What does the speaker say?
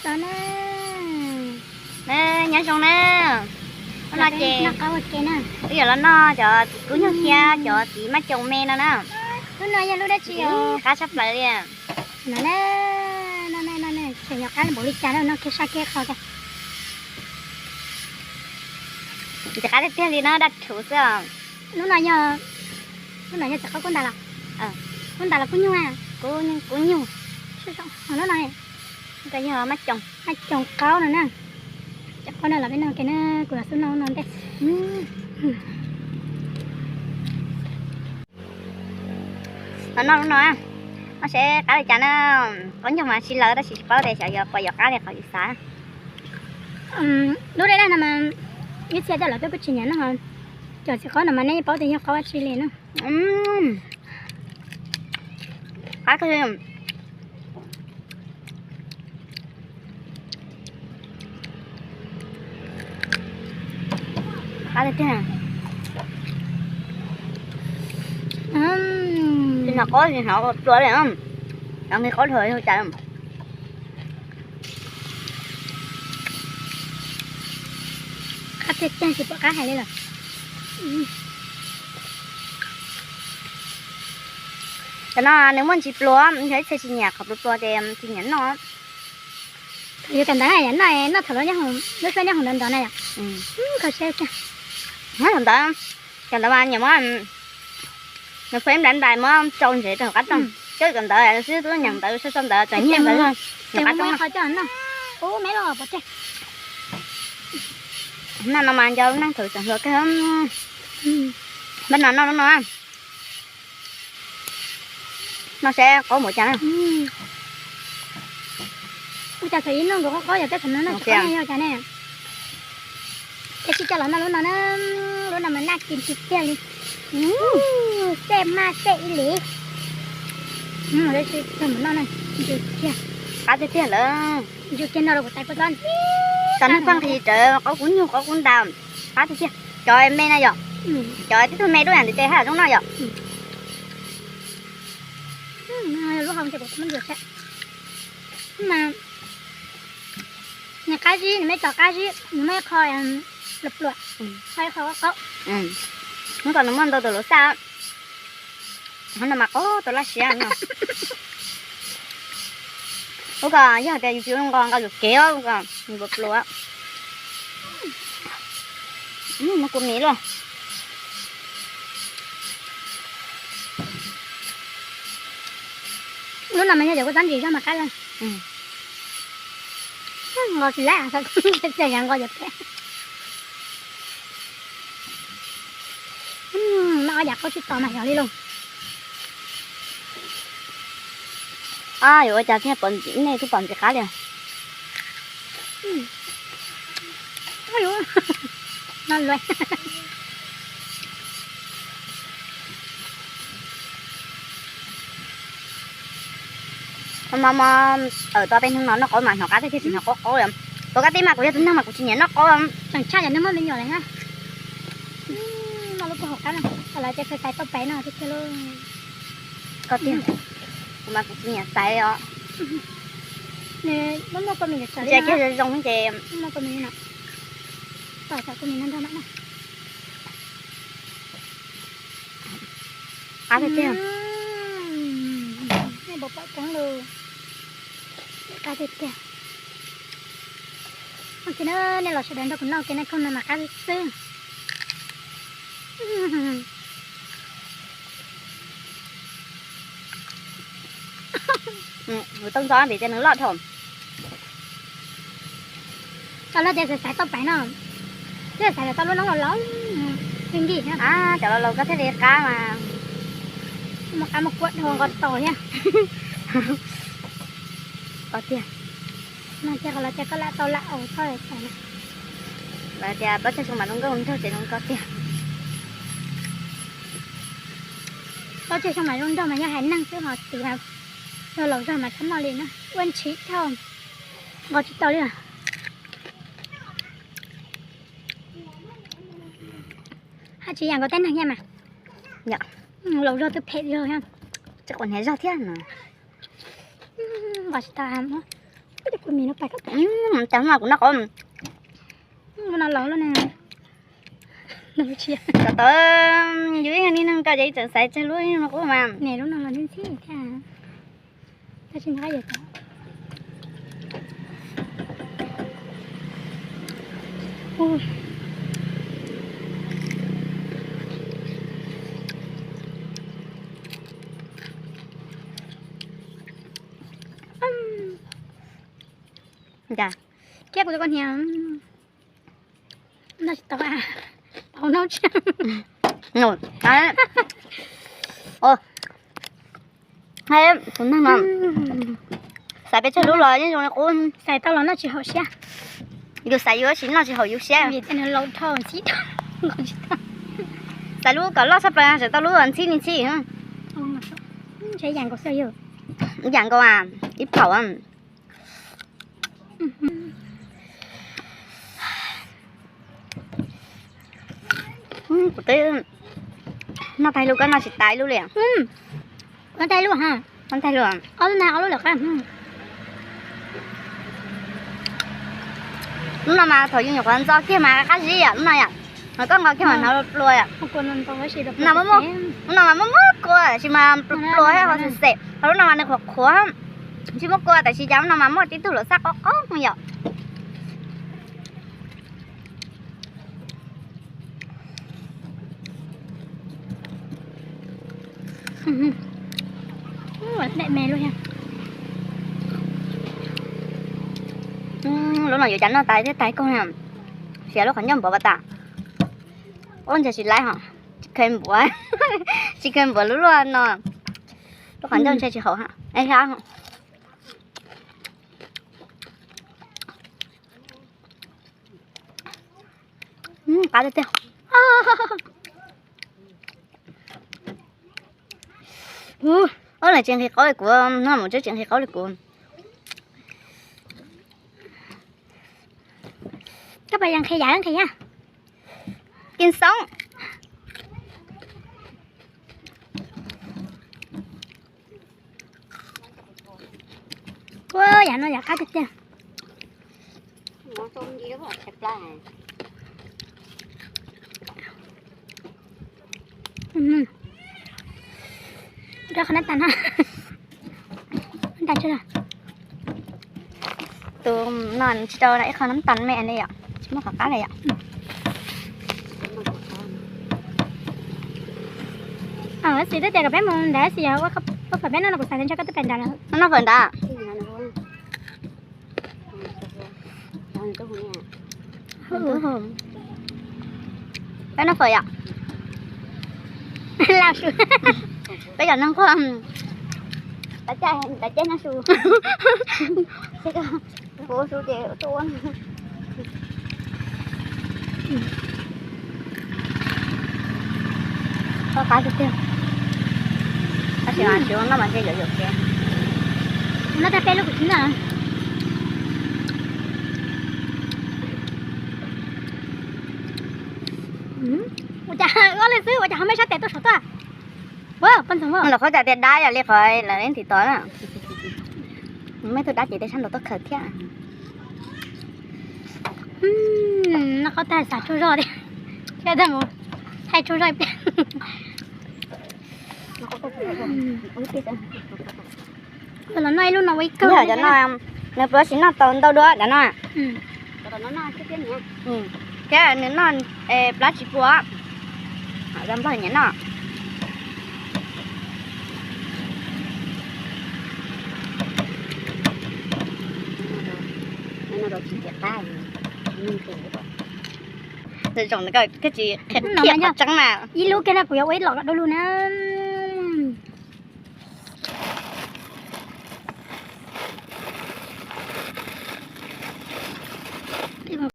Los na. Nyob zoo na. Hnub no ces wb yuav los noj cov txiv kub nyuj thiab cov txiv maj coos me no na. Lub no yog lub dab tsi os? Qab tshaj plaws li. No na, no na, no na, tseem yuav qab npaum li cas na, noj kiag saj kiag qhov tiag. Tsis qab tiag tiag li no, daj rhuv xwb os. Lub no yog, lub no yog txiv qaub kub ntas los? Kub ntas los kub nyuj? Kub nyuj. Lub no yog maj coos, maj coos qaub no na. Cov qaub no los peb noj ke na, kuv los xub noj no ntej. Los noj lub no, noj seb qab li cas na. Qaub ncaug mas tsis lawv tab sis tsis paub tias xyov yuav puas yuav qab li qhov yus xav. Lub dej daj no mas ib txhia coj lawv tuaj kuj tsis nyiam noj, cov txiv qaub no mas nej paub tias yog qaub dab tsi li na. Qab kawg. Qab tiag tiag. Tsis hnov qaub, tsis hnov pluas li, hnov nqi qaub dhau li cas. Qab tiag tiag tsis pom qab hais li lawm. Cov no nws muaj ntsis pluas, yog ib txhia tsis nyiam qhov pluas pluas ces tsis nyiam noj. Yuav cov ntawd noj, noj thaum lub, lub suab nyob hauv ntawd ntawd na yom. Kho siab tiag. Cov ntawd, cov ntawd mas nyiam muab, nws pheej nplai nplai muab tsau ntsev rau hauv qab rooj. Cov ntawd xwb, twb nyeem ntawd, sau sau ntawd, tseem nyiam ntawd, nyeem qab rooj. Ub, me los pov tseg. Noj no mas nco lub neej thaum tseem hluas kawg. Npaj no noj lub no. Noj seb qaub npaum cas na. Ua cas txawm ib noj nkaus qaub qaub yog tej thaum no noj tsis qaub yog cas ne. Ces tsis coj los noj lub no na, lub no mas naj kis tiag tiag li. Xej maj xej ib li. Mus noj na, ntxim tiag. Qab tiag tiag lawm. Ntxim tiag no rau kuv tais puas txob. Cov neeg pheej nqhis rawv qaub kub nyuj qaub kub ntas, qab tiag tiag. Cov me na yom, cov tib tug me dub yam ntiv tes haj yam zoo noj yom. Lub hau ces kuv muab ntsuas seb. Mas nws qab zib, nws muaj ib co qab zib, nws muaj ib qho pluas pluas, qho ib qho qaub. Hnub ko nws muaj ntau tus lus xaj. Hnub no mas qaub tau laj siab no. Ub, ko yog tias yus tsis nqos nqos yuam kev os, ko nws pluas pluas. Muaj kua miv luaj. Lub no mas yog cov kua txob ntsim zog mas qab lawm. Nqos tsis laib, txawm yog nqos yuam kev. Noj ob yam qaub tsis tau mas yog li lauj. Yuav ua cas thiaj pom, nej twb pom ntxim qab li. No luaj. Hmo hmo tawm tau peb hnub no noj qaub mas hnov qab tiag tiag, tsis hnov qaub qaub li. Kuv kab tib mas kuv yog tus neeg mas kuv tsis nyiam noj qaub. Tseem tshaj yam neeg muaj me nyuam lawm na. Noj lub kua hauv qab no, lawv tias xaiv xaiv tauj pem no tiag tiag lauj. Koj tiag, kuv mas kuv tsis nyiam xaiv os. Muaj muaj kua mis tawm li no, zoo zoo ces muaj kua mis no. Tawm tawm kua mis no nrog mam no. Qab tiag tiag. Nej puas pom coob lawm. Qab tiag tiag. Ua ke na, nej los sawv daws nrog kuv noj ua ke na, khoom no mas qab xwb. Kuv tau ntxov vim tias nws loj dhau. Tau lawv tias xaiv xaiv tauj pem no, twb xaiv tau lub noob laus laus, nkim nkim thiab. Cov laus laus koj thiaj li qab mas. Muaj qab muaj kuab dhau nqos tos thiab. Qab tiag. No tias qhov lawv tias koj lam tau lam aus txhob xaiv na. Lawv tias plaub tsawg xyoo mas zoo nkauj nraug ces zoo koj tiag. Plaub tsawg xyoo mas zoo nraug mas yog haiv neeg xwb, ho txiv mas yog laus zog mas txhob noj li na, ua ntshis dhau, nqos tsis tau li. Haj tsis yam nkaus tej neeg thiab mas. Laus zog twb phem zog thiab. Tsis quav hniav zog thiab no. Nqos tsis tau. Cas no kuv noj qub. Lub no laus lub ne. Tau tau, yus ib yam li neeg koj ces tseem xaiv tsawg lub qub mas. Ne lub no los ntxhib thiab. Tab sis nws qab yuav tau. Kiab kuv tus koj hniav. Noj tsis tau, tau noj tsis. Tus neeg no xaiv peb tsawg lub los yeej zoo li qub. Xaiv tau los noj tsis haum siab. Yus xaiv yus tsis noj tsis haum yus siab. Vim tias nws laus dhau ntxhib dhau. Xaiv lub kom loj tshaj plaws tseem tau lub ntxhib li ntxhib. Yam nkaus, ib phaum. Kuv twb noj tag lub, koj noj tsis tas lub li. Noj tag lub, noj tag lub. Ob lub na, ob lub lawm qab. Lub no mas thaum yus nyuam qhuav ntxo kiag mas qab zib yom, lub no yom. Ho koj nqos kiag mas hnov plua yom. Lub no mas muaj kua tab sis mas plua thiab ho xim xem, ho lub no mas nws qhuav qhuav. Tsis muaj kua tab sis cas lub no mas muaj tib tug lam xaj qob qob yom. Lub no yuav cas noj tas thiab tais koj, xiav lub qhov ncauj npuav pas tas. Ub, ntshe tsis laib hos, tsis kheev npuav, tsis kheev npuav lub luaj no, lub qhov ncauj ntshe tsis haum. Qab tiag tiag. Ub, lawv tsis nqhis qaub li kuv, no mus tsis nqhis qaub li kuv. Koj pas yas nqhis yam nqhis yam. Kin xoob. Ua yam no yam qab tiag tiag. Rau qhov nab tas no. Nab tas tsis. Tus no tsis rau ib qho nab tas me li yom, tsis muaj qhov qab li yom. Xis twb tias kom peb mus ntawd xis yog ua fawm peb noj no kuv xav tias ntshe koj twb pais ntawd lawm. Noj fawm ntawd. Peb noj fawm yom. Peb cov neeg quaj, tab caj noj su. Kuv su ces tuaj ua. Qab tiag tiag. Tab sis mas tsis ua noj mas ntshe yuav yuam kev. Noj tag peb lub kuv tsis noj. Ua cas ua li xwb ua cas ho mej sab tes tuaj saum tuaj. Poj ntxoog, lawv qhuab cas tias dab yom li qhov lawv ib ntim tod na. Mej tug dab ces tej sab nraud tuaj khaws thiab. Noj qaub tag xav tsaug zog thiab. Thiab tau mus thaij tsaug zog ib pliag. Los noj ib lub no ua ib kawg. Yog cov no nws pluav tsis noj tau ntau dua cov no. Thiab nws noj plab tsis puas. Nplog nyiam noj. Zoo thiaj tsis qhia qhov tseeb na. Ib lub kiag no kuv yuav ua ib los dua lug na.